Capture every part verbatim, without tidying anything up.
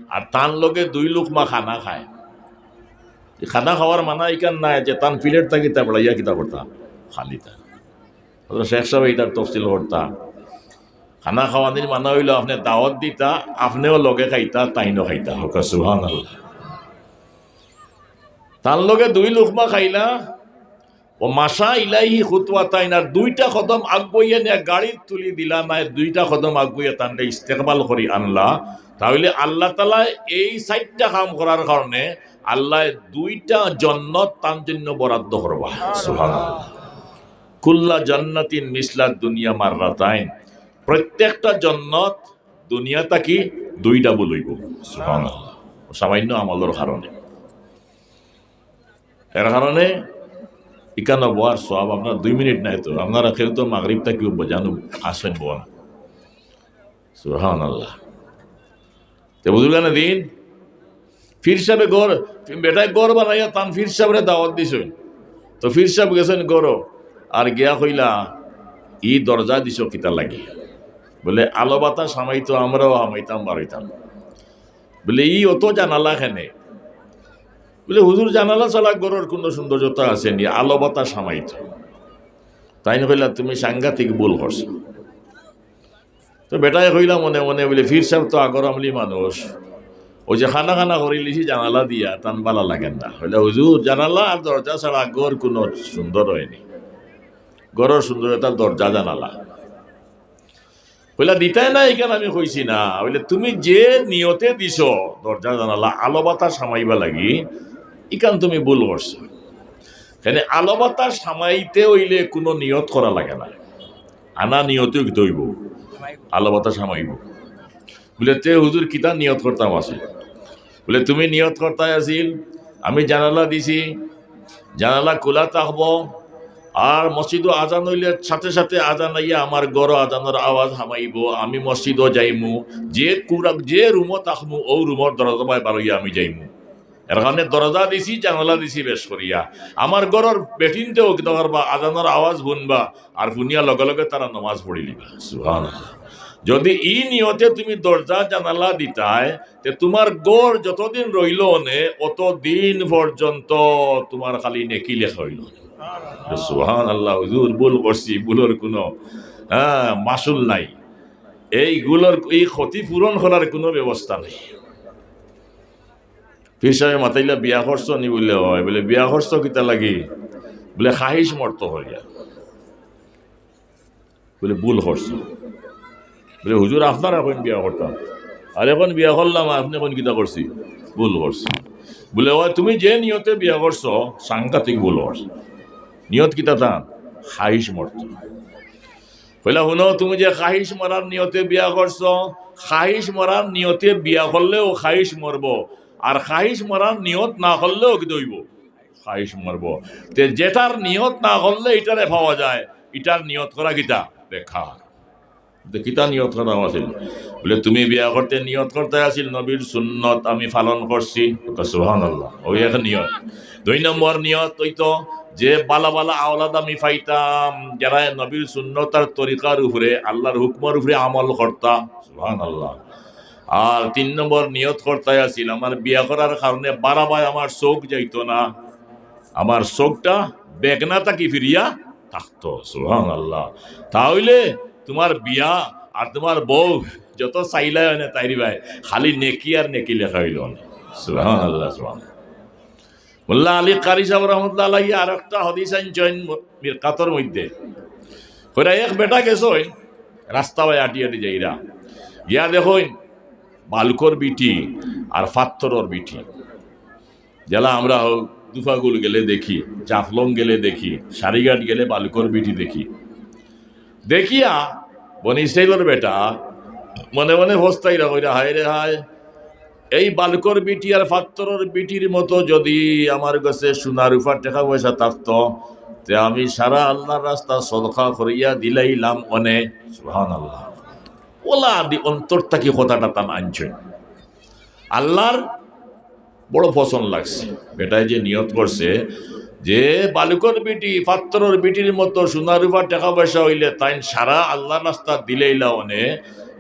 আর তান লগে দুই লুকমা খানা খায়। এই খানা খাওয়ার মানা ইখান নায় যে তান প্লেট থাকি তা বাড়াইয়া কিতা করতা, খালি তা। হজরত শেখ সাহেব ইটার তফসিল করতা। খানা খাওয়ানির মানা অইলো আপনে দাওয়াত দিতা, আপনেও লগে খাইতা, তাইনও খাইতা। হক্কা সুবহানাল্লাহ। তান লগে দুই লুকমা খাইলা, ও মাশা ইলাইহি খুতওয়াতাইন, আর দুইটা কদম আগুয়াইয়া নিয়া গাড়িত তুলি দিলা, নায় দুইটা কদম আগুয়াইয়া তানরে ইস্তেকবাল করি আনলা, তাইলে আল্লাহ তাআলায় এই চাইরটা কাম করার কারণে আল্লায় দুইটা জন্নত তান জন্য বরাদ্দ করবা। সুবহানাল্লাহ। কুল্লা জান্নাতিন মিসলাদ দুনিয়া মাররাতাইন, প্রত্যেকটা জন্নত দুনিয়া থাকি দুই ডাবল অইবো। সুবহানাল্লাহ। সামান্য আমলর কারণে। এর কারণে ইখানো বওয়ার সওয়াব আপনার দুই মিনিট নাই তো, আপনারা কেউ তো মাগরিব থাকি বজানো আসেন বওয়ান। সুবহানাল্লাহ। তে বুজুর্গানে দিন, পীর সাহেবে ঘর, বেটায় ঘর বানাইয়া তান পীর সাহেবরে দাওয়াত দিছইন। তো পীর সাহেব গেছইন ঘরো, আর গিয়া কইলা, "ই দরজা দিছো কিতা লাগি?" বলে, "আলো বাতাস হামাইতো, আমরাও হামাইতাম বারইতাম।" বলে, "ই অত জানালা কেনে?" বলে, "হুজুর, জানালা ছাড়া ঘরর কুনু সৌন্দর্যতা আছে নি, আলো বাতাস হামাইতো।" তাইন কইলা, "তুমি সাংঘাতিক ভুল করছো।" তো বেটায় কইলা মনে মনে, বলে, "পীর সাহেব তো আগর আমলি মানুষ, ওই যে খানা খানা করিলিছি জানালা দিয়া, তান বালা লাগের না।" কইলা, "হুজুর, জানালা আর দরজা ছাড়া ঘর কুনু সুন্দর অয়নি, ঘরর সুন্দরতা দরজা জানালা।" কইলা, "দিতায় না, ইখান আমি কইছি না।" বলে, "তুমি যে নিয়তে দিছো দরজা জানালা আলো বাতাস হামাইবা লাগি, ইখান তুমি ভুল করছো। কেনে আলো বাতাস হামাইতে অইলে কুনু নিয়ত করা লাগে না, আনা নিয়তে কিতা অইবো, আলো বাতাস হামাইবো।" বলে, "তে হুজুর কিতা নিয়ত করতাম আছিল?" বলে, "তুমি নিয়ত করতায় আছিল, আমি জানালা দিছি, জানালা খোলা থাকবো, আর মসজিদো আজান অইলে সাথে সাথে আজান আইয়া আমার ঘরো আজানর আওয়াজ হামাইবো, আমি মসজিদো যাইমু, যে কুরা-, যে রুমো থাকমু, অউ রুমর দরজা বায় বারইয়া আমি যাইমু। এর কারণে দরজা দিছি, জানালা দিছি বেশ করিয়া। আমার ঘরর বেটিন্তেও কিতা করবা, আজানর আওয়াজ হুনবা, আর হুনিয়া লগে লগে তারা নমাজ পড়িলিবা।" সুবহানাল্লাহ। যদি ই নিয়তে তুমি দরজা জানালা দিতায়, তে তুমার ঘর যতদিন রইলো অনে, অতদিন পর্যন্ত তুমার খালি নেকি লেখা অইলো অনে। সুবহানাল্লাহ, হুজুর, ভুল করছি, ভুলর কুনু, হ্যাঁ, মাসুল নাই। এই ভুলর, এই ক্ষতি পূরণ করার কুনু ব্যবস্থা নাই। পীর সাহেবে মাতাইলা, "বিয়া করছো নি?" বলে, "অয়।" বলে, "বিয়া করছো কিতা লাগি?" বলে, "খাহিশ মরতো করিয়া।" বলে, "ভুল করছো।" বলে, "হুজুর, আপনারা কইন বিয়া করতাম, আর এখন বিয়া করলাম, আর আপনে কইন কিতা করছি? ভুল করছি।" বলে, "অয়, তুমি যে নিয়তে বিয়া করছো, সাংঘাতিক ভুল করছো। নিয়ত কিতা তান? খাহিশ মরতো।" কইলা, "হুনো, তুমি যে খাহিশ মরার নিয়তে বিয়া করছো, খাহিশ মরার নিয়তে বিয়া করলেও খাহিশ মরবো, আর খাহিশ মরার নিয়ত না করলেও কিতা অইবো? খাহিশ মরবো।" তে যেটার নিয়ত না করলে ইটারে পাওয়া যায়, ইটার নিয়ত করা কিতা? বেকার। তে কিতা নিয়ত করা আছিল? বলে, "তুমি বিয়া করতে নিয়ত করতে আছিল নবীর সুন্নত আমি পালন করছি।" তো সুবহানাল্লাহ, অউ এক নিয়ত। দুই নম্বর নিয়ত অইতো যে বালা বালা আওলাদ আমি পাইতাম, যারা নবীর সুন্নত আর তরিকার উপরে, আল্লাহর হুকুমর উপরে আমল করতা। সুবহানাল্লাহ। আর তিন নম্বর নিয়ত করতে আছিল আমার বিয়া করার কারণে বারবার আমার চউখ যাইতো না, আমার চউখটা বেগনা থাকি ফিরিয়া থাকতো। সুবহানাল্লাহ। তাইলে তুমার বিয়া আর তুমার বউ যত চাইলায় অনে তাইর বায়, খালি নেকি আর নেকি লেখা অইলো অনে। সুবহানাল্লাহ, সুবহানাল্লাহ। মোল্লা আলী কারি সাহেব রহমতুল্লাহ আলাইহি আরেকটা হাদিস আনছইন মিরকাতর মধ্যে। কইরা এক বেটা গেছইন, রাস্তা বায় আটি আটি যাইরা, গিয়া দেখইন বালুকর বিটি আর পাত্থরর বিটি। যেলা আমরা দুফাগুল গেলে দেখি, জাফলং গেলে দেখি, সারিঘাট গেলে বালুকর বিটি দেখি। দেখিয়া বনি ইসরাইলর বেটা মনে মনে পস্তাইরা, কইরা, "হায় রে হায়, এই বালুকর বিটি আর পাত্থরর বিটির মতো যদি আমার গেছে সোনা রুপা টেকা পয়সা থাকতো, তে আমি সারা আল্লাহর রাস্তা সদকা করিয়া দিলাইলাম অনে।" সুবহানাল্লাহ। অলা আদি অন্তর থাকি কথাটা তান আনছইন। আল্লাহর বড় পছন্দ লাগছে। বেটায় যে নিয়ত করছে যে বালুকর বিটি, পাত্থরর বিটির মতো সোনা রুপা টেকা পয়সা অইলে তাইন সারা আল্লাহর রাস্তা দিলাইলা অনে,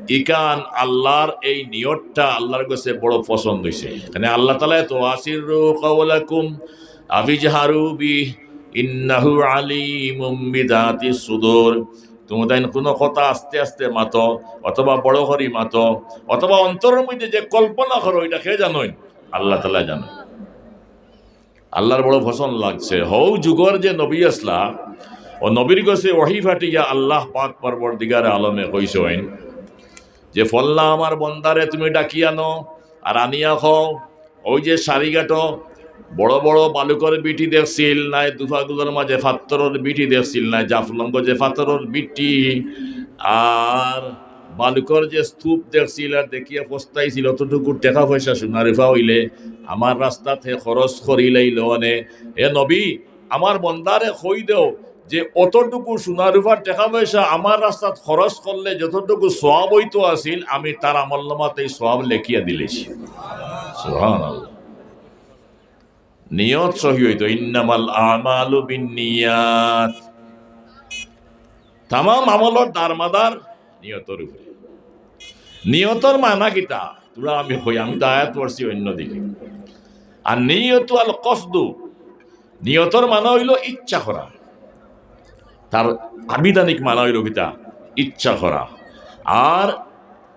ইখান আল্লাহর এই নিয়তটা আল্লাহর গেছে বড় পছন্দ অইছে। এখানে আল্লাহ তাআলায় তো, "আসিররু কাওলাকুম আও ইজহারু বিহি ইন্নাহু আলিমুম বিযাতিস সুদূর।" তুমরা তাইন কুনু কথা আস্তে আস্তে মাতো, অথবা বড় করি মাতো, অথবা অন্তরর মধ্যে যে কল্পনা করো, ইটা কে জানইন? আল্লাহ তাআলায় জানইন। আল্লাহর বড় পছন্দ লাগছে। হউ যুগর যে নবী আছলা, অউ নবীর গেছে ওহী ফাটিয়া আল্লাহ পাক পরওয়ারদিগারে আলমে কইছইন যে, "ফল্লা আমার বন্দারে তুমি ডাকিয়া আনো, আর আনিয়া কও, অউ যে সারিঘাটো বড় বড় বালুকর বিটি দেখছিল নায়, দুফাগুলোর মাঝে ফাত্তরর বিটি দেখছিল নায়, জাফলঙ্গ যে ফাত্তরর বিটি, আর বালুকর যে স্তূপ দেখছিল আর দেখিয়া পস্তাইছিল, অতটুকু টেকা পয়সা সোনা রুফা অইলে আমার রাস্তাত হে খরচ করিলাইলো অনে। হে নবী, আমার বন্দারে কই দেও যে অতটুকু সোনা রুফার টেকা পয়সা আমার রাস্তাত খরচ করলে যতটুকু সওয়াব অইতো আছিল, আমি তার আমলনামাত এই সওয়াব লেখিয়া দিলাইছি।" সুবহানাল্লাহ। নিয়ত সহি অইতো, ইন্নামাল আমালু বিন্নিয়াত। তামাম আমলর দারমাদার নিয়তর উপরে। নিয়তর মানা কিতা? তুমরা আমি কই, আমি তো আয়াত পড়ছি অন্যদিকে। আর নিয়তু আল কসদু, নিয়তর মানা অইলো ইচ্ছা করা। তার আবিধানিক মানা অইলো কিতা? ইচ্ছা করা। আর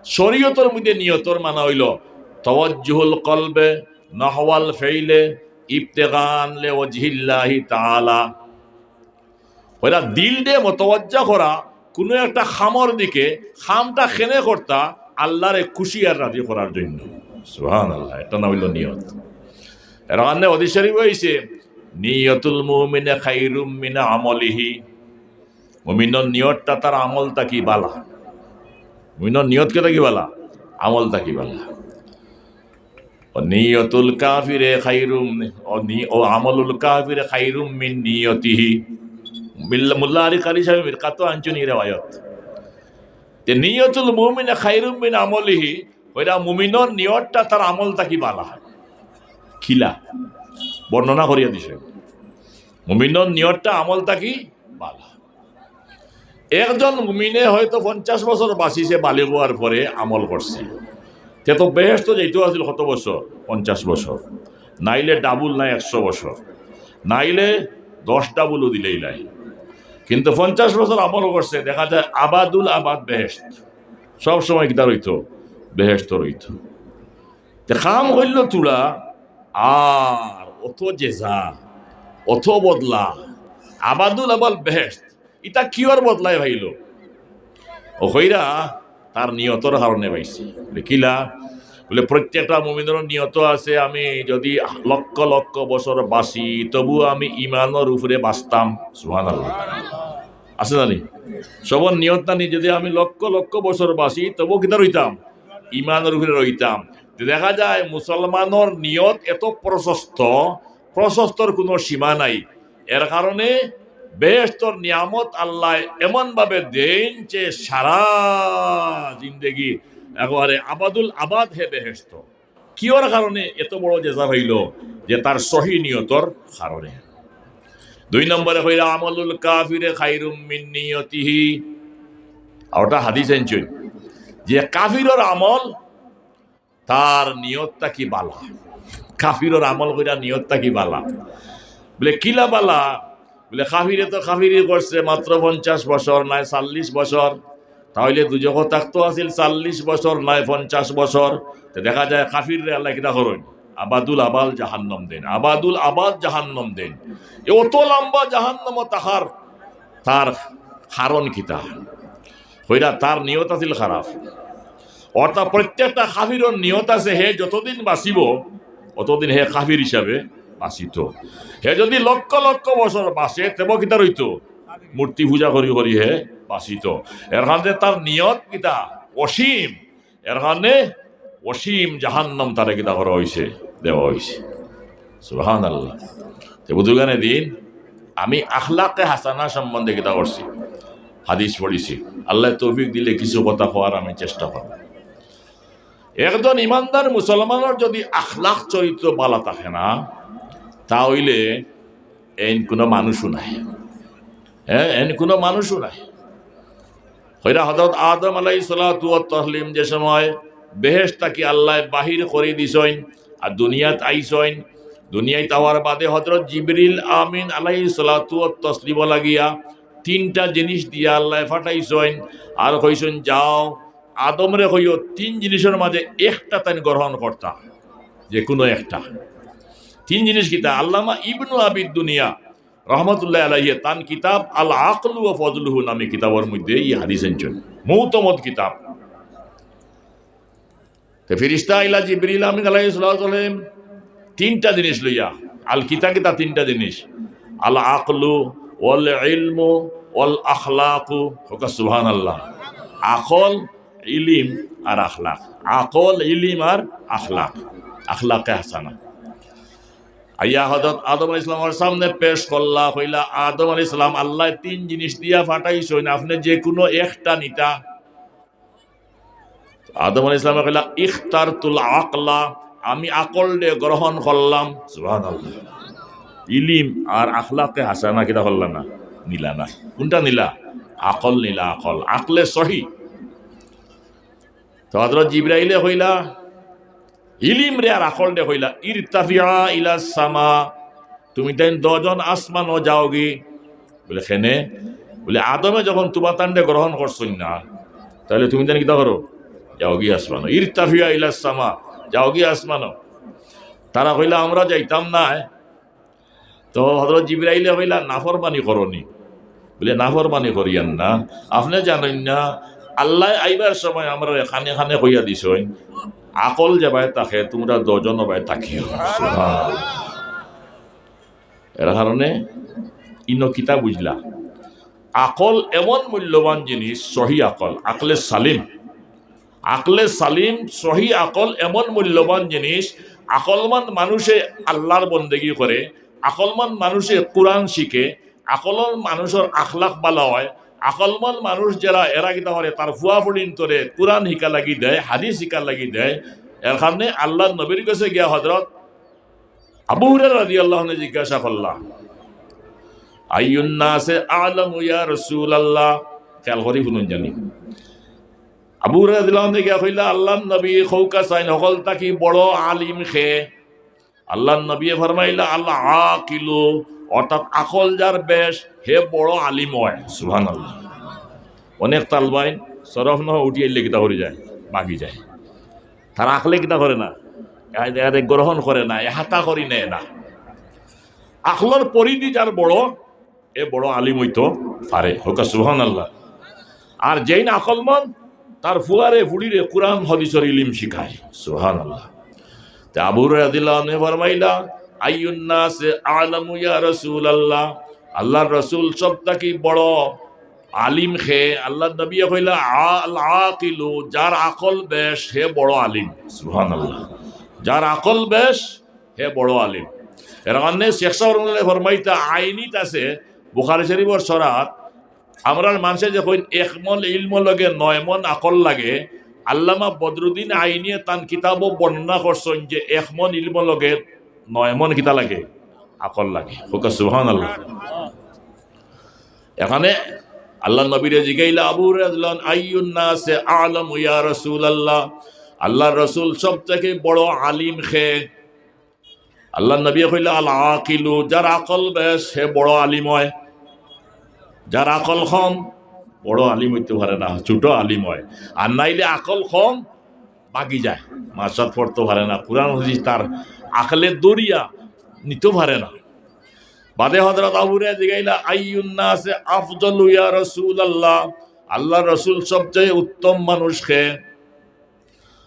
শরীয়তর মধ্যে নিয়তর মানা অইলো তাওয়াজ্জুহুল কলবে নাহওয়াল ফিইলে ইবতিগাআন লিওয়াজহিল্লাহি তাআলা। অইলা দিলরে মতওয়াজ্জা করা কুনু একটা কামর দিকে, কামটা কেনে করতা? আল্লাহরে খুশি আর রাজি করার জন্য। সুবহানাল্লাহ, ইটা নাম অইলো নিয়ত। এর কারণে হাদিস শরীফ অইছে, "নিয়তুল মুমিনে খাইরুম মিন আমলিহি।" মুমিনর নিয়তটা তার আমল থাকি বালা। মুমিনর নিয়ত কিতা থাকি বালা? আমল থাকি বালা। "ও নিয়তুল কাফিরে খাইরুম, ও নি-, ও আমলুল কাফিরে খাইরুম মিন নিয়তিহি।" মিল্লা-, মুল্লা আলী কারি সাহেব মিরকাতো আনছইন ই রেওয়ায়ত। তে নিয়তুল মুমিনে খাইরুম মিন আমলিহি, অইলা মুমিনর নিয়তটা তার আমল থাকি বালা। কিলা? বর্ণনা করিয়া দিছে। মুমিনর নিয়তটা আমল থাকি বালা। একজন মুমিনে হয়তো পঞ্চাশ বছর বাঁচিছে, বালিগ অওয়ার পরে আমল করছে, তে তো বেহেশতো যাইতো আছিল কত বছর? পঞ্চাশ বছর, নাইলে ডাবল না একশো বছর, নাইলে দশ ডাবলও দিলেই নাই। কিন্তু পঞ্চাশ বছর আমল করছে, দেখা যায় আবাদুল আবাদ বেহেশত, সব সময় কিতা রইতো? বেহেশতো রইতো। তে কাম অইলো থুড়া, আর অত জেজা, অত বদলা, আবাদুল আবাদ বেহেশত, ইতা কিওর বদলায় পাইলো? অউ কইরা তার নিয়তর কারণে পাইছে। বুলে, "কিলা?" বুলে, "প্রত্যেকটা মুমিনর নিয়ত আছে, আমি যদি লক্ষ লক্ষ বছর বাঁচি, তবু আমি ইমানর উপরে বাঁচতাম।" সুবহানাল্লাহ। আছে জানি? সবর নিয়ত নানি, যদি আমি লক্ষ লক্ষ বছর বাঁচি, তবু কিতা রইতাম? ইমানর উপরে রইতাম। তে দেখা যায় মুসলমানর নিয়ত এত প্রশস্ত, প্রশস্তর কুনু সীমা নাই। এর কারণে বেহেশতর নিয়ামত আল্লায় এমন ভাবে দেইন যে সারা জিন্দেগি একেবারে আবাদুল আবাদ হে বেহেশত। কিওর কারণে এত বড় জেজা পাইলো? যে তার সহি নিয়তর কারণে। দুই নম্বরে কইরা, "আমলুল কাফিরে খাইরুম মিন নিয়তিহি।" আর ওটা হাদিস আনছইন যে কাফিরর আমল তার নিয়ত থাকি বালা। কাফিরর আমল কইরা নিয়ত থাকি বালা। বুলে, "কিলা বালা?" বুলে, "কাফিরে তো কাফিরি করছে মাত্র পঞ্চাশ বছর, নায় চল্লিশ বছর, তা অইলে দুজখো থাকতো আছিল চল্লিশ বছর, নায় পঞ্চাশ বছর।" তে দেখা যায় কাফিররে আল্লায় কিতা করইন? আবাদুল আবাদ জাহান্নাম দেইন, আবাদুল আবাদ জাহান্নাম দেইন। এ অত লম্বা জাহান্নামো থাকার তার কারণ কিতা? কইরা তার নিয়ত আছিল খারাপ। অর্থাৎ প্রত্যেকটা কাফিরর নিয়ত আছে, হে যতদিন বাঁচিবো, অতদিন হে কাফির হিসাবে বাঁচিতো। হে যদি লক্ষ লক্ষ বছর বাঁচে, তেবো কিতা রইতো? মূর্তি পূজা করি করি হে বাঁচিতো। এর কারণে তার নিয়ত কিতা? অসীম। এর কারণে অসীম জাহান্নাম তারে কিতা করা অইছে? দেওয়া অইছে। সুবহানাল্লাহ। তে বুজুর্গানে দিন, আমি আখলাকে হাসানা সম্বন্ধে কিতা করছি? হাদিস পড়ছি। আল্লায় তৌফিক দিলে কিছু কথা কওয়ার আমি চেষ্টা করমু। একজন ইমানদার মুসলমানর যদি আখলাক চরিত্র বালা থাকে না, তা অইলে এইন কুনু মানুষও নায়। হ্যাঁ, এইন কুনু মানুষও নায়। কইরা হযরত আদম আলাইহিস সালাতু ওয়াত তাসলিম যে সময় বেহেশত থাকি আল্লায় বাহির করি দিছইন আর দুনিয়াত আইছইন, দুনিয়াত আওয়ার বাদে হযরত জিবরিল আমিন আলাইহিস সালাতু ওয়াত তাসলিম লাগিয়া তিনটা জিনিস দিয়া আল্লায় পাঠাইছইন আর কইছইন, "যাও, আদমরে কইও তিন জিনিসর মাঝে একটা তাইন গ্রহণ করতা, যে কোনো একটা।" তিন জিনিস কিতা? আল্লামা ইবনু আবিদ দুনিয়া রহমতুল্লাহ আলাইহি তান কিতাব আল আকলু ওয়া ফজলুহু নামে কিতাবর মধ্যে ই হাদিস আনছইন, মুতামাদ কিতাব। তে ফিরিস্তা আইলা জিবরিল আমিন আলাইহিস সালাতু ওয়াস সালাম তিনটা জিনিস লইয়া। আল কিতা কিতা? তিনটা জিনিস, আল আকলু ওয়াল ইলমু ওয়াল আখলাকু। কউক্কা সুবহানাল্লাহ। আকল, ইলিম আর আখলাক। আকল, ইলিম আর আখলাক, আখলাকে হাসানা। আইয়া হযরত আদম আলাইহিস সালামর সামনে পেশ করলা, কইলা, "আদম আলাইহিস সালাম, আল্লায় তিন জিনিস দিয়া পাঠাইছইন, আপনে যে কোনো একটা নিতা।" আদম আলাইহিস সালামে কইলা, "ইখতারতুল আকলা, আমি আকলরে গ্রহণ করলাম।" সুবহানাল্লাহ। ইলিম আর আখলাকে হাসানা কিতা করলা না? নিলা না। কোনটা নিলা? আকল নিলা, আকল, আকলে সহি। তো হযরত জিবরাইলে কইলা, ইলিমরে আর আকলরে কইলা, "ইরতাফিআ ইলা সামা, তুমি তাইন দুইজন আসমানো যাওগি।" বলে, "কেনে?" বলে, "আদমে যখন তুমার তানরে গ্রহণ করছইন না, তাহলে তুমি তাইন কিতা করো? যাওগি আসমানো। ইরতাফিআ ইলা সামা, যাওগি আসমানো।" তারা কইলা, "আমরা যাইতাম না।" তো হযরত জিবরাইলে কইলা, "নাফরমানি করনি?" বলে, "নাফরমানি করিয়ার না, আপনে জানইন না, আল্লায় আইবার সময় আমরারে কানে কানে কইয়া দিছইন, আকল যেবায় থাকে তুমরা দুইজন ওবায় থাকিও।" সুবহানাল্লাহ। এর কারণে ইনো কিতা বুঝলা, আকল এমন মূল্যবান জিনিস, সহি আকল, আকলে সালিম, আকলে সালিম, সহি আকল এমন মূল্যবান জিনিস। আকলমান মানুষে আল্লাহর বন্দেগি করে, আকলমান মানুষে কোরআন শিখে, আকলমান মানুষর আখলাক বালা হয়। আকলমান মানুষ যেরা, এরা কিতা করে, তার ফুয়া ফুড়িন্তরে কোরআন হিকা লাগি দেয়, হাদিস হিকা লাগি দেয়। এর কারণে আল্লাহর নবীর গেছে গিয়া হযরত আবু হুরায়রা রাদিয়াল্লাহু আনহু জিজ্ঞাসা করলা, "আইয়ুন নাসে আ'লামু ইয়া রাসূলুল্লাহ?" খেয়াল করি হুনুন জানি। আবু হুরায়রা রাদিয়াল্লাহু আনহু গিয়া কইলা, "আল্লাহর নবী, কউক্কা চাইন, হকল থাকি বড় আলিম কে?" আল্লাহর নবী ফরমাইলা, "আল আকিলু, অর্থাৎ আকল যার বেশ, হে বড় আলিম হয়।" সুবহানাল্লাহ। অনেক তালবাইন সরফ নহ উঠি আইলে কিতা করি যায়? বাগি যায়। তার আকলে কিতা করে না? এ, এ, এ গ্রহণ করে না, এহাতা করি নেয় না। আকলর পরিধি যার বড়, এ বড় আলিম হইতো পারে। কউক্কা সুবহানাল্লাহ। আর যেইন আকলমন্দ, তার ফুয়ারে ফুড়িরে কোরআন হাদিসর ইলিম শিখায়। সুবহানাল্লাহ। তে আবু হুরায়রা রাদিয়াল্লাহু আনহু ফরমাইলা, "আইয়ুন নাসে আ'লামু ইয়া রাসূলুল্লাহ?" আল্লাহর রাসূল, সব থাকি বড় আলিম কে? আল্লাহর নবী কইলা, "আল আকিলু, যার আকল বেশ, হে বড় আলিম।" সুবহানাল্লাহ। যার আকল বেশ, হে বড় আলিম। এর কারণে শেখ সাহেব রহমতুল্লাহ ফরমাইতা, আইনিত আছে, বুখারী শরীফর শরাত, আমরার মানষে যে কইন এক মন ইলম লগে নয় মন আকল লাগে, আল্লামা বদরুদ্দিন আইনিয়ে তান কিতাবো বর্ণনা করছইন যে এক মন ইলম লগে নয় মন কিতা লাগে? আকল লাগে। কউক্কা সুবহানাল্লাহ। এখানে আল্লাহর নবীরে জিগাইলা আবু হুরায়রা রাদিয়াল্লাহু আনহু, "আইয়ুন নাসে আ'লামু ইয়া রাসূলুল্লাহ?" আল্লাহর রাসূল, সব থাকি বড় আলিম কে? আল্লাহর নবী কইলা, "আল আকিলু, যার আকল বেশ, হে বড় আলিম হয়। যার আকল কম, বড় আলিম হইতে পারে না, ছোট আলিম হয়। আর নাইলে আকল কম, বাগি যায়, মাদ্রাসাত পড়তে পারে না, কোরআন হাদিস তার আকলে ধরিয়া নিতে পারে না।" বাদে হযরত আবু হুরায়রা জিগাইলা, "আইয়ুন নাসে আফজলু ইয়া রাসূলুল্লাহ?" আল্লাহর রাসূল, সবচেয়ে উত্তম মানুষ কে?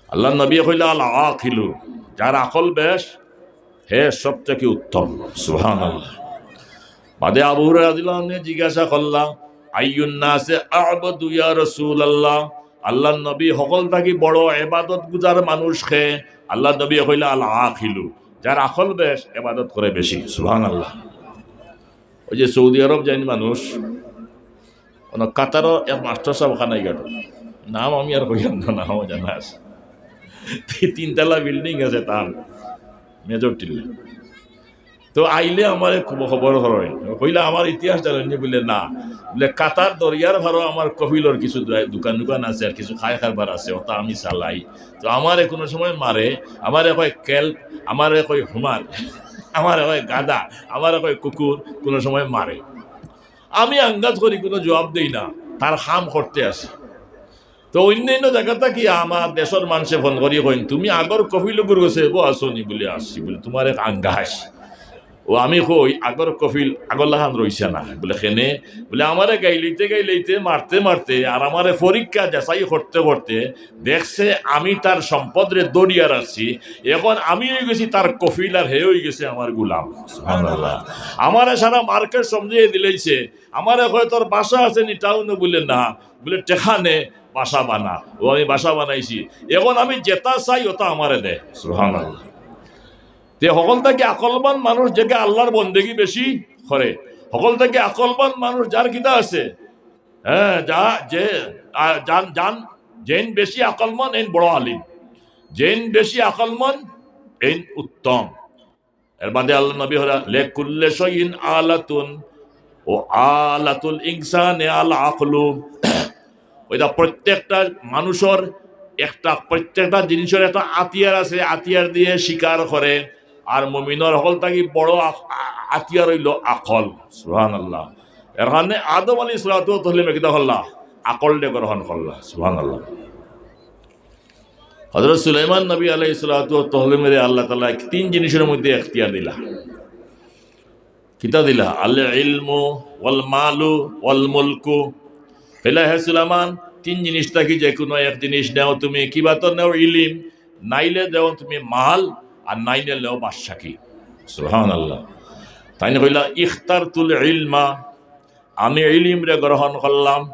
আল্লাহর নবী কইলা, "আল আকিলু, যার আকল বেশ, হে সব থাকি উত্তম।" সুবহানাল্লাহ। বাদে আবু হুরায়রা রাদিয়াল্লাহু আনহু জিজ্ঞাসা করলা, "আইয়ুন নাসে আ'বাদু ইয়া রাসূলুল্লাহ?" আল্লাহর নবী, হকল থাকি বড় ইবাদত গুজার মানুষ কে? আল্লাহর নবী কইলা, "আল আকিলু, যার আকল বেশ, ইবাদত করে বেশি।" সুবহানাল্লাহ। ওই যে সৌদি আরব যাইন মানুষ, ওনা কাতারও এক মাস্টার সাহেব খানাই গাটো, নাম আমি আর কইয়ার না, নামও জানা আছে। তি-, তিনতলা বিল্ডিং আছে তার, মেজর টিল্লা। তো আইলে আমারে খুব খবর করইন। কইলা, "আমার ইতিহাস জানইন নি?" বলে, "না।" বলে, "কাতার দরিয়ার পারো আমার কফিলর কিছু দোয়া-, দোকান দোকান আছে, আর কিছু খায় কারবার আছে, ওটা আমি চালাই। তো আমারে কোনো সময় মারে, আমারে কয় কেল্প, আমারে কয় হুমার, আমারে কয় গাধা, আমারে কয় কুকুর, কোনো সময় মারে। আমি আন্দাজ করি, কোনো জবাব দেই না, তার কাম করতে আছে।" তো অন্যান্য জাগা থাকি আমার দেশর মানষে ফোন করি কইন, "তুমি আগর কফিল অগুর গেছে এবো আছো নি?" বলে, "আছি।" বলে, "তুমার এক আঙ্গাস, ও আমি কই আগর কফিল আগর লাখান রইছে না।" বলে, "কেনে?" বলে, "আমারে গাইলাইতে গাইলাইতে, মারতে মারতে, আর আমারে পরীক্ষা যাচাই করতে করতে দেখছে আমি তার সম্পদরে ধরিয়া রাখছি, এখন আমি অই গেছি তার কফিল আর হে অই গেছে আমার গুলাম।" সুবহানাল্লাহ। আমারে সারা মার্কেট সমঝাইয়া দিলাইছে, আমারে কয়, "তোর বাসা আছে নি টাউনো?" বলে, "না।" বলে, "টেকা নে, বাসা বানা।" ও আমি বাসা বানাইছি, এখন আমি যেটা চাই ওটা আমারে দে। সুবহানাল্লাহ। তে হকল থাকি আকলমান মানুষ যেগিয়ে আল্লাহর বন্দেগি বেশি করে, হকল থাকি আকলমান মানুষ যার কিতা আছে, হ্যাঁ, যা, যে, আ, জান, জান, যেইন বেশি আকলমান, এইন বড় আলিম, যেইন বেশি আকলমান, এইন উত্তম। এর বাদে আল্লাহর নবী হরা, "লেকুল্লে শইইন আলাতুন, ও আলাতুল ইনসানে আল আকলু।" ওইটা প্রত্যেকটা মানুষর একটা, প্রত্যেকটা জিনিসর একটা আতিয়ার আছে, আতিয়ার দিয়ে শিকার করে। আর মুমিনর হকল থাকি বড় আ-, আ-, আতিয়ার অইলো আকল। সুবহানাল্লাহ। এর কারণে আদম আলাইহিস সালাতু ওয়াস সালামে কিতা করলা? আকলরে গ্রহণ করলা। সুবহানাল্লাহ। হযরত সুলাইমান নবী আলাইহিস সালাতু ওয়াস সালামরে আল্লাহ তাআলা তিন জিনিসর মধ্যে এখতিয়ার দিলা। কিতা দিলা? আল ইলমু ওয়াল মালু ওয়াল মুলকু। কইলা, "হে সুলাইমান, তিন জিনিস থাকি যে কোনো এক জিনিস নেও তুমি, কিবা তো নেও ইলিম, নাইলে দেও তুমি মাল, আর নাইলে নেও বাদশাকি।" সুবহানাল্লাহ। তাইন কইলা, "ইখতারতুল ইলমা, আমি ইলিমরে গ্রহণ করলাম।"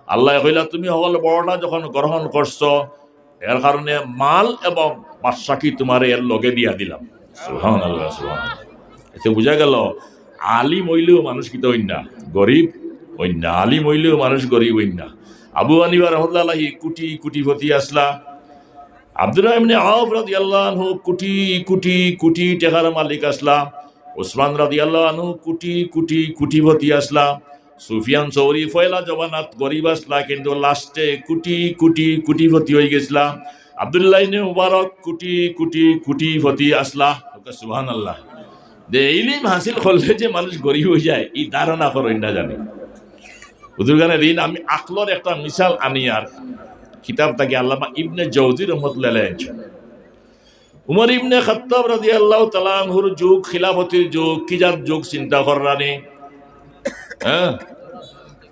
আল্লায় কইলা, "তুমি হকল বড়টা যখন গ্রহণ করছো, এর কারণে মাল এবং বাদশাকি তুমারে এর লগে দিয়া দিলাম।" সুবহানাল্লাহ, সুবহানাল্লাহ। এতে বুঝা গেল, আলিম অইলেও মানুষ কিতা অইন না, গরিব অইন না। আলিম অইলেও মানুষ গরিব অইন না। আবু হানিফা রহমতুল্লাহ আলাইহি কোটি কোটিপতি আছলা। আব্দুর রহমান ইবনে আউফ রাদিয়াল্লাহু আনহু কোটি কোটি কোটি টেকার মালিক আছলা। উসমান রাদিয়াল্লাহু আনহু কোটি কোটি কোটিপতি আছলা। সুফিয়ান সৌরি পয়লা জমানাত গরিব আছলা, কিন্তু লাস্টে কোটি কোটি কোটিপতি অই গেছলা। আব্দুল্লাহ ইবনে মুবারক কোটি কোটি কোটিপতি আছলা। সুবহানাল্লাহ। যে ইলিম হাসিল করলে যে মানুষ গরিব অই যায়, ই ধারণা করইন না জানি। হুজুরগানে দিন আমি আকলর একটা মিসাল আনি আর কিতাব থাকি আল্লামা ইবনে জৌজি রহমতুল্লাহ আলাইহি আনছইন। উমর ইবনে খাত্তাব রাদিয়াল্লাহু তাআলা আনহুর যুগ, খিলাফতির যুগ, কি জাত যুগ চিন্তা কররানি? হ্যাঁ?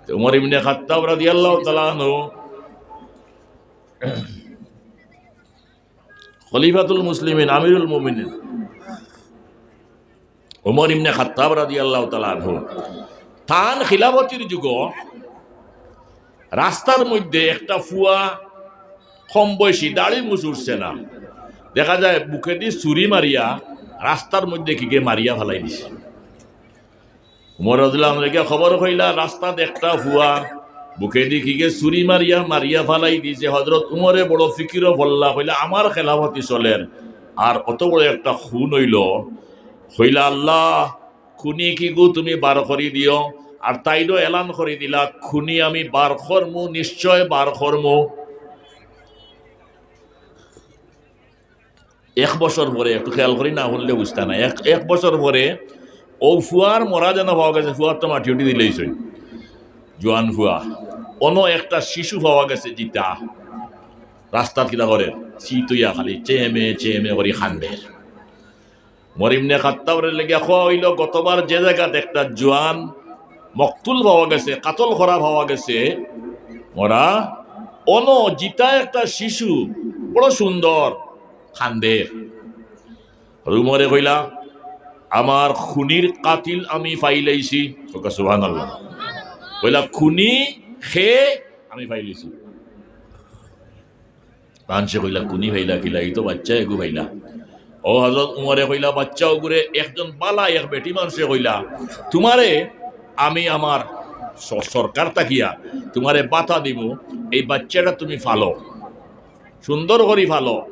তো উমর ইবনে খাত্তাব রাদিয়াল্লাহু তাআলা আনহু খলিফাতুল মুসলিমিন, আমিরুল মুমিনিন উমর ইবনে খাত্তাব রাদিয়াল্লাহু তাআলা আনহু, তান খিলাফতির যুগো রাস্তার মধ্যে একটা ফুয়া কম বয়সী, দাড়ি মুছ উঠছে না, দেখা যায় বুকেদি ছুরি মারিয়া রাস্তার মধ্যে কিগে মারিয়া ফালাই দিছে। উমর রাদিয়াল্লাহু আনহুরে গিয়া খবর কইলা, "রাস্তাত একটা ফুয়া বুকেদি কিগে ছুরি মারিয়া, মারিয়া ফালাই দিছে।" হযরত উমরে বড় ফিকিরো পড়লা, কইলা, "আমার খেলাফতি চলের, আর অত বড় একটা খুন অইলো।" কইলা, "আল্লাহ, খুনি কিগু তুমি বার করি দিও।" আর তাইনও এলান করি দিলা, "খুনি আমি বার করমু, নিশ্চয় বার করমু।" এক বছর পরে, একটু খেয়াল করি না করলে বুঝতা না, এক, এক বছর পরে অউ ফুয়ার মরা যেন পাওয়া গেছে, ফুয়ার তো মাটি উঠি দিলাইছইন, জোয়ান ফুয়া। অনো একটা শিশু পাওয়া গেছে, যেটা রাস্তাত কিতা করে, চিতইয়া খালি চেমে চেমে করি কান্দের। উমর ইবনে খাত্তাবরে লেগিয়া কওয়া অইলো, "গতবার যে জাগাত একটা জোয়ান মকতুল পাওয়া গেছে, কাতল করা পাওয়া গেছে, মরা, অনো যেটা একটা শিশু, বড় সুন্দর, কান্দের।" উমরে কইলা, "আমার খুনির কাতিল আমি পাইলাইছি।" কউক্কা সুবহানাল্লাহ। কইলা, "খুনি খে আমি পাইলাইছি।" মানষে কইলা, "খুনি পাইলা কিলা? ই তো বাইচ্চা এগু পাইলা।" অউ হযরত উমরে কইলা, "বাইচ্চা অগুরে একজন বালা এক বেটি মানষে কইলা, 'তুমারে আমি আমার স-, সরকার থাকিয়া তুমারে ভাতা দিমু, এই বাইচ্চাটা তুমি ফালো, সুন্দর করি ফালো,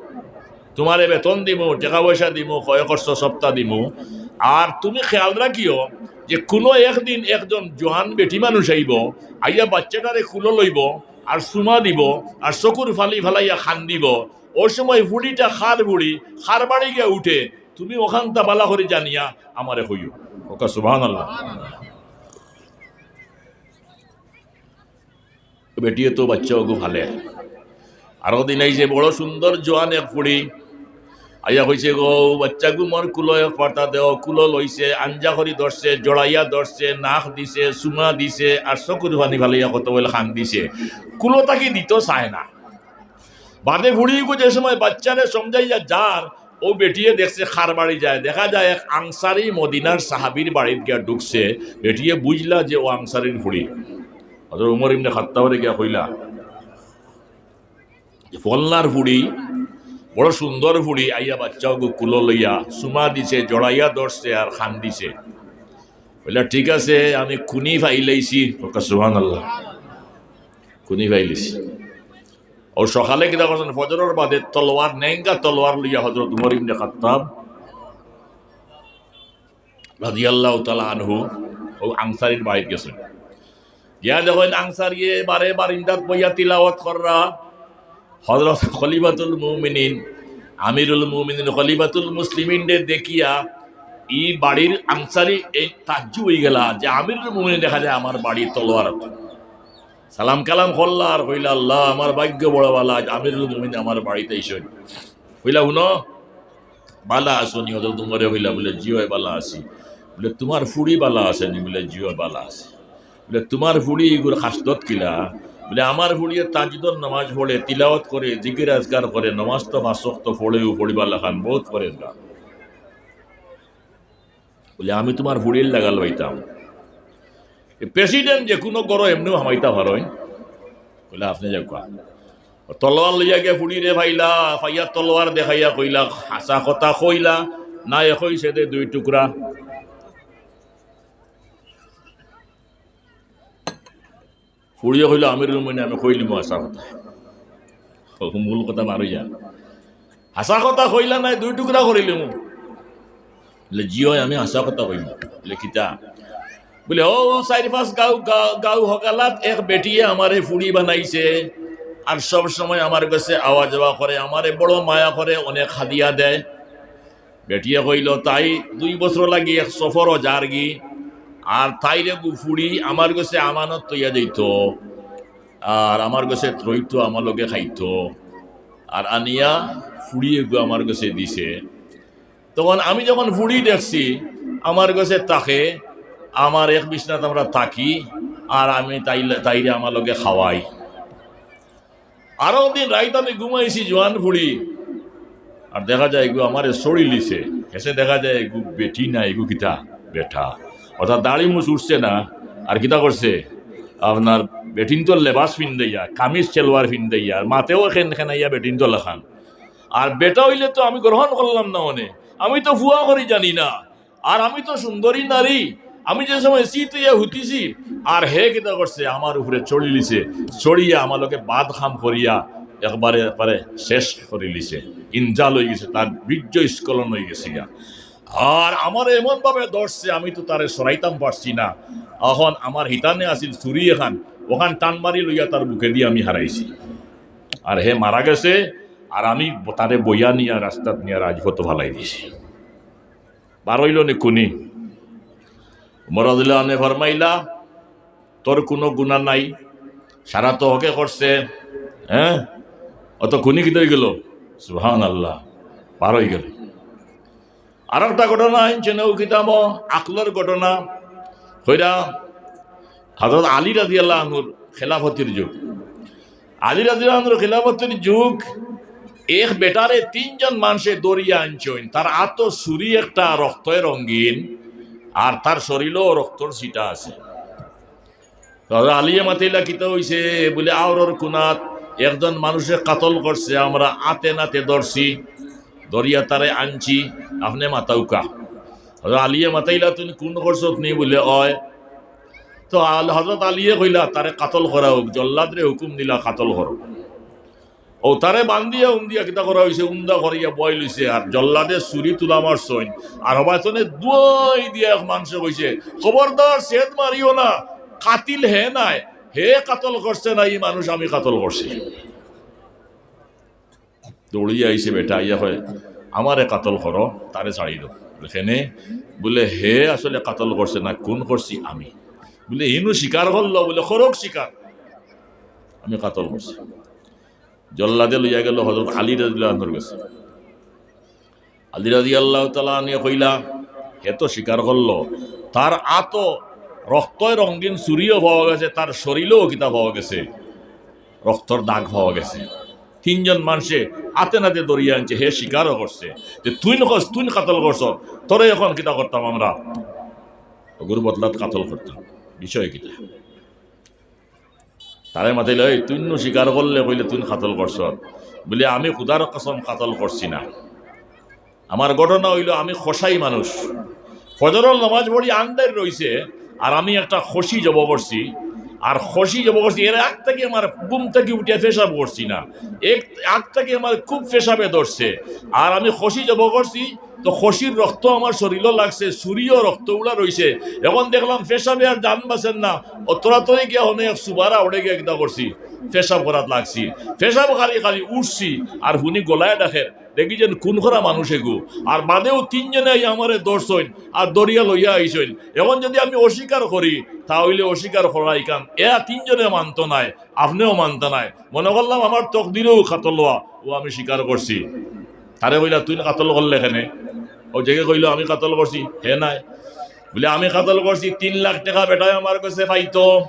তুমারে বেতন দিমু, টেকা পয়সা দিমু, কয় খরচ সবতা দিমু, আর তুমি খেয়াল রাখিও যে কুনু একদিন একজন জোয়ান বেটি মানুষ আইবো, আইয়া বাইচ্চাটারে কুলো লইবো, আর চুমা দিবো, আর চকুর পানি ফালাইয়া কান্দিবো। অউ সময় ফুড়িটা কার ফুড়ি, কার বাড়ি গিয়া উঠে, তুমি অখানতা ভালা করি জানিয়া আমারে কইও। কউক্কা সুবহানাল্লাহ। বেটিয়ে তো বাইচ্চা অগু ফালে। আরো দিন আইছে বড় সুন্দর জোয়ান এক ফুড়ি, আইয়া কইছে, "গো বাইচ্চাগু, মোর কুলো এক পাতা দেও।" কুলো লইছে, আঞ্জা করি ধরছে, জড়াইয়া ধরছে, নাক দিছে, চুমা দিছে, আর চকুর পানি ফালাইয়া কত বলে কান্দিছে। কুলো থাকি দিতো চায় না। বাদে ফুড়িগু যে সময় বাইচ্চারে সমঝাইয়া যার, অউ বেটিয়ে দেখছে কার বাড়ি যায়, দেখা যায় এক আনসারি মদিনার সাহাবীর বাড়িত গিয়া ঢুকছে। বেটিয়ে বুঝলা যে অউ আনসারির ফুড়ি। হযরত উমর ইবনে খাত্তাবরে গিয়া কইলা যে, "ফলনার ফুড়ি, বড় সুন্দর ফুড়ি, আইয়া বাইচ্চাগু কুলো লইয়া চুমা দিছে, জড়াইয়া ধরছে আর কান্দিছে।" কইলা, "ঠিক আছে, আমি খুনি পাইলাইছি।" কউক্কা সুবহানাল্লাহ। খুনি পাইলাইছি। অউ সকালে কিতা করছইন? ফজরর বাদে তলোয়ার, নেংগা তলোয়ার লইয়া হযরত উমর ইবনে খাত্তাব রাদিয়াল্লাহু তাআলা আনহু অউ আনসারির বাড়িত গেছইন। গিয়া দেখইন আনসারিয়ে বারে বারিন্দাত বইয়া তিলাওয়াত কররা। হযরত খলিফাতুল মুমিনিন, আমিরুল মুমিনিন, খলিফাতুল মুসলিমিনরে দেখিয়া ই বাড়ির আনসারি এই তাজ্জুব অইগেলা যে আমিরুল মুমিনিন দেখা যায় আমার বাড়িত তলোয়ার আতো। সালাম কালাম করলা আর কইলা, "আল্লাহ, আমার ভাগ্য বড় ভালা, আজ আমিরুল মুমিনিন আমার বাড়িত আইছইন।" কইলা, "হুনো, ভালা আছো নি?" হযরত উমরে কইলা, বুলে, "জি অয়, ভালা আছি।" বুলে, "তুমার ফুড়ি ভালা আছে নি?" বুলে, "জি অয়, ভালা আছে।" বুলে, "তুমার ফুড়ি ইগুর খাসলত কিলা?" বুলে, "আমার ফুড়িয়ে তাহাজ্জুদর নামাজ পড়ে, তিলাওয়াত করে, জিকির আজকার করে, নামাজ তো পাঁচ ওয়াক্ত পড়েউ, পড়িবার লাখান বউত পরেজগার।" বুলে, "আমি তুমার ফুড়ির লাগাল পাইতাম।" এ প্রেসিডেন্ট যে কুনু ঘরো এমনেউ হামাইতা পারইন। কইলা, "আপনে যাউক্কা।" তলোয়ার লইয়া গিয়া ফুড়িরে পাইলা, পাইয়া তলোয়ার দেখাইয়া কইলা, "হাছা কথা কইলা, না এ কইছে দে দুই টুকরা?" ফুড়িয়ে কইলা, "আমিরুল মুমিনিন, আমি কইলিমু হাছা কথা।" মূল কথা বার অইয়া, "হাছা কথা কইলা নায়, দুই টুকরা করিলিমু।" বুলে, "জি অয়, আমি হাছা কথা কইমু।" বুলে, "কিতা?" বুলে, "অউ চাইর পাঁচ গাউ, গাউ, গাউ হকালাত এক বেটিয়ে আমারে ফুড়ি বানাইছে, আর সব সময় আমার গেছে আওয়া যাওয়া করে, আমারে বড় মায়া করে, অনেক হাদিয়া দেয়।" বেটিয়ে কইলো, "তাই দুই বছর লাগি এক সফরো যারগি, আর তাইর এগু ফুড়ি আমার গেছে আমানত থইয়া যাইতো, আর আমার গেছে রইতো, আমার লগে খাইতো, আর আনিয়া ফুড়ি এগু আমার গেছে দিছে। তখন আমি যখন ফুড়ি দেখছি, আমার গেছে থাকে, আমার এক বিছনাত আমরা থাকি, আর আমি তাইলে, তাইরে আমার লগে খাওয়াই।" আরো দিন রাইত আমি ঘুমাইছি জোয়ান ফুড়ি, আর দেখা যায় এগু আমারে ছড়িলিছে। হেষে দেখা যায় এগু বেটি না, এগু কিতা? বেটা। অর্থাৎ দাড়ি মুছ উঠছে না, আর কিতা করছে? আপনার বেটিন্তর লেবাস ফিন্দাইয়া, কামিজ সেলোয়ার ফিন্দাইয়া, আর মাতেও খেন খেনাইয়া বেটিন্তর লাখান। আর বেটা অইলে তো আমি গ্রহণ করলাম না অনে, আমি তো ফুয়া করি জানি না। আর আমি তো সুন্দরী নারী, আমি যে সময় চিত অইয়া হুতিছি, আর হে কিতা করছে, আমার উপরে চড়িলিছে, চড়িয়া আমার লগে বাদ কাম করিয়া একবারে, একবারে শেষ করিলিছে, ইনজাল অইগেছে, তার বীর্য স্খলন অইগেছে গিয়া। আর আমারে এমন ভাবে ধরছে, আমি তো তারে সরাইতাম পারছি না। অখন আমার হিতানে আছিল ছুরি এখান, অখান টান মারি লইয়া তার বুকেদি আমি হারাইছি। আর হে মারা গেছে, আর আমি তারে বইয়া নিয়া রাস্তাত নিয়া রাজপথো ফালাই দিছি। বার অইলো নি খুনি? উমর রাদিয়াল্লাহু আনহু ফরমাইলা, "তোর কুনু গুনা নাই, সারা তো হকে করছে, হ্যাঁ? অত খুনি কিতা অইগেলো?" সুবহানাল্লাহ, বার অইগেলো। আরোকটা ঘটনা আনছইন অউ কিতাবো, আকলর ঘটনা। কইরা হযরত আলী রাদিয়াল্লাহু আনহুর খেলাফতির যুগ। আলী রাদিয়াল্লাহু আনহুর খেলাফতির যুগ, এক বেটারে তিনজন মানষে ধরিয়া আনছইন, তার আতো ছুরি একটা রক্তয় রঙিন, আর তার শরীলো রক্তর ছিটা আছে। তো হযরত আলীয়ে মাতাইলা, "কিতা অইছে?" বুলে, "আওরর কুনাত একজন মানুষে কাতল করছে, আমরা আতে নাতে ধরছি, ধরিয়া তারে আনছি, আপনে মাতাউক্কা।" হযরত আলীয়ে মাতাইলা, "তুমি খুন করছত নি?" বুলে, "অয়।" তো আল-, হযরত আলীয়ে কইলা, "তারে কাতল করা অউক।" জল্লাদরে হুকুম দিলা, "কাতল করো।" ও তারে বান্ধিয়া উন্দিয়া কিতা করা অইছে, উন্দা করিয়া বওয়াই লইছে, আর জল্লাদে ছুরি তুলা মারছইন, আর হবায়তনে দুয়াই দিয়া এক মানষে কইছে, "খবরদার, ছেদ মারিও না, কাতিল হে নায়, হে কাতল করছে না, ই মানুষ আমি কাতল করছি।" দৌড়িয়া আইছে বেটা, আইয়া কয়, "আমারে কাতল করো, তারে ছাড়ি দেও।" বলে, "কেনে?" বলে, "হে আসলে কাতল করছে না, খুন করছি আমি।" বলে, "হিনু স্বীকার করলো?" বলে, "করউক স্বীকার, আমি কাতল করছি।" জল্লাদে লইয়া গেল হযরত আলী রাদিয়াল্লাহু আনহুর গেছে। আলী রাদিয়াল্লাহু তাআলা আনহু কইলা, "হে তো স্বীকার করলো, তার আতো রক্তয় রঙিন ছুরিও পাওয়া গেছে, তার শরীরেও কিতা পাওয়া গেছে, রক্তর দাগ পাওয়া গেছে। তিনজন মানষে আতে নাতে ধরিয়া আনছে, হে স্বীকারও করছে। তে তুইন কস, তুইন কাতল করছস, তোরে এখন কিতা করতাম আমরা? অগুর বদলাত কাতল করতাম। বিষয় কিতা?" তারে মাতাইলে, "ওই, তুইন নু স্বীকার করলে, কইলে তুইন কাতল করছস।" বলে, "আমি খুদার কসম কাতল করছি না। আমার ঘটনা অইলো, আমি কসাই মানুষ, ফজরর নামাজ পড়ি আন্দাইর রইছে, আর আমি একটা খসি জব করছি, আর খসি জব করছি, এর আগ থাকি আমার ঘুম থাকি উঠিয়া পেশাব করছি না, এক আগ থাকি আমার খুব পেশাবে ধরছে, আর আমি খসি জব করছি, তো খসির রক্ত আমার শরীরও লাগছে, ছুরিও রক্ত উড়া রইছে। এখন দেখলাম পেশাবে আর জান বাঁচের না, অতরাতরি গিয়া হনে এক সুবারা ওড়ে গিয়া কিতা করছি, পেশাব করাত লাগছি। পেশাব খালি খালি উঠছি, আর হুনি গলায় ডাকের, দেখি যেন খুন করা মানুষ এগু। আর বাদেও তিনজনে আইয়া আমারে ধরছইন, আর ধরিয়া লইয়া আইছইন। এখন যদি আমি অস্বীকার করি, তা অইলে অস্বীকার করা ইখান এরা তিনজনে মানতো নায়, আপনেও মানতা নায়। মনে করলাম আমার তকদিরেও কাতল অওয়া, ও আমি স্বীকার করছি।" তারে কইলা, "তুইন কাতল করলে কেনে?" ও যেগে কইলো, "আমি কাতল করছি, হে নায়।" বলে, "আমি কাতল করছি, তিন লাখ টেকা বেটায় আমার গেছে পাইতো।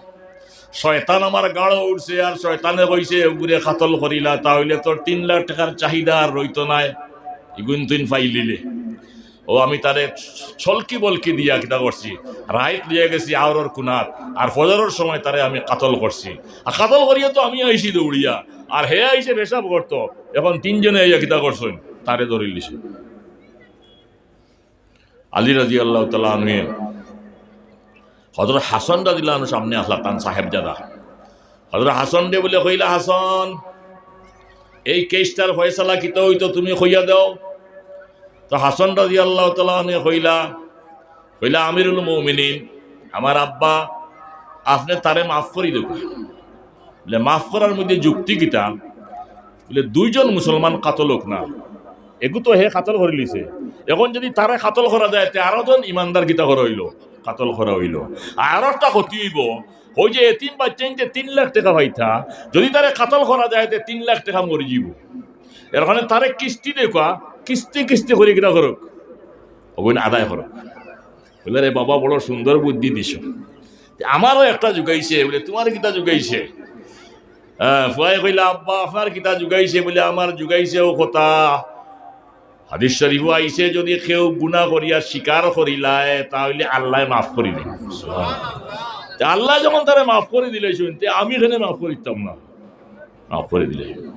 শয়তান আমার গাড়ো উঠছে, আর শয়তানে কইছে, 'ওগুরে কাতল করিলা, তা অইলে তোর তিন লাখ টেকার চাহিদা আর রইতো নায়, ইগুন তুইন পাইলিলে।' ও আমি তারে ছলকি বলকি দিয়া কিতা করছি, রাইত লইয়া গেছি আওরর কুনাত, আর ফজরর সময় তারে আমি কাতল করছি। আর কাতল করিয়া তো আমি আইছি দৌড়িয়া, আর হে আইছে পেশাব করতো। এখন তিনজনে আইয়া কিতা করছইন, তারে ধরিলিছে।" আলী রাদিয়াল্লাহু তাআলা আনহু, হযরত হাসান রাদিয়াল্লাহু আনহু সামনে আসলা, তান সাহেবজাদা। হযরত হাসানরে বলে কইলা, "হাসান, এই কেসটার ফয়সালা কিতা অইতো তুমি কইয়া দেও।" তো হাসান রাদিয়াল্লাহু তাআলা আনহু কইলা, কইলা, "আমিরুল মুমিনিন, আমার আব্বা, আপনে তারে মাফ করি দেউক্কা।" বলে, "মাফ করার মধ্যে যুক্তি কিতা?" বলে, "দুইজন মুসলমান কাতল অউক না, এগু তো হে কাতল করিলিছে, এখন যদি তারে কাতল করা যায়, তে আরো জন ইমানদার কিতা করা অইলো, কাতল করা অইলো। আর আরো একটা ক্ষতি অইবো, ওই যে এতিম বাচ্চাইন্তে তিন লাখ টেকা পাইতা, যদি তারে কাতল করা যায়, তে তিন লাখ টেকা মরি যিবো। এর কারণে তারে কিস্তি দেউক্কা, কিস্তি কিস্তি করি কিতা করউক, অগুন আদায় করউক।" বলে, "রে বাবা, বড় সুন্দর বুদ্ধি দিছো। তে আমারও একটা জুগাইছে।" বলে, "তুমার কিতা জুগাইছে?" হ্যাঁ, ফুয়ায় কইলা, "আব্বা, আপনার কিতা জুগাইছে?" বলে, "আমার জুগাইছে অউ কথা, হাদিস শরিফো আইছে, যদি কেউ গুনা করিয়া স্বীকার করিলায়, তা অইলে আল্লায় মাফ করি দিবা। তে আল্লায় যখন তারে মাফ করি দিলাইছইন, তে আমি কেনে মাফ করিতাম না, মাফ করি দিলাইছইন।"